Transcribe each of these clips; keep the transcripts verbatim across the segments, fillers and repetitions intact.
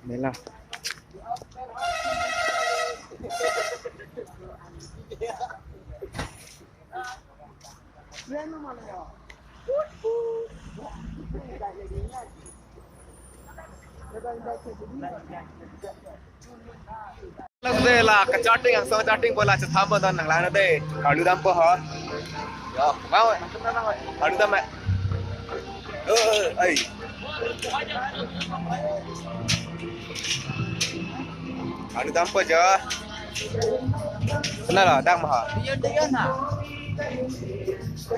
Mela. Last day la kacharting, angsong charting bola chethan bo don nanglang de. Arlu dampo ho. Yo, mau. Arlu dam eh. Oh, ai. Arlu dampo jo. Sana lo, dang maha. Diyon, diyon ha.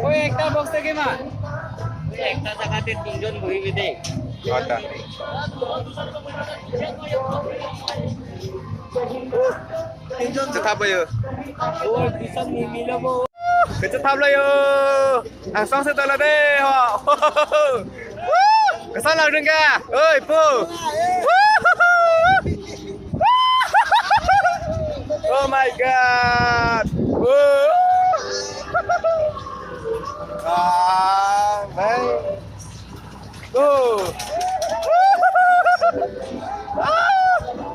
Oi, ekta box lagi ma. Oi, ekta jaga te tinjon bohi bide. Ada. Tinjon chethan bo yo. Oi, bisan ni milo bo. Kachethan lo yo. Angsong si dolo de ho. Koson lang dun ke? Oi, po. Oh my God. Oh. Ah, bang. Oh.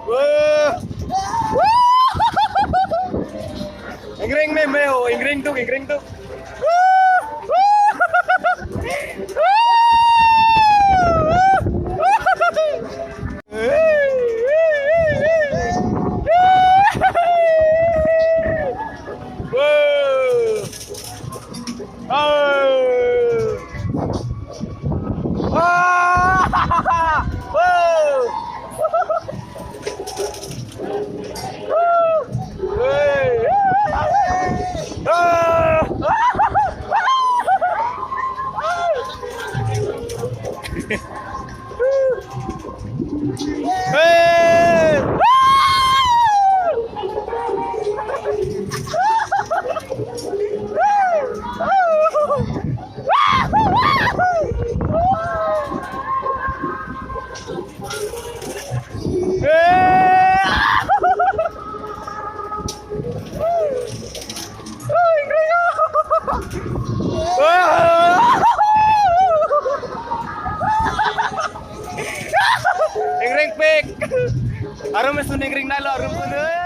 Oh. Ingring me me ho, ingring tuk, ingring tuk. Ingring pik. Arum esun ingring nai lo, arum esun.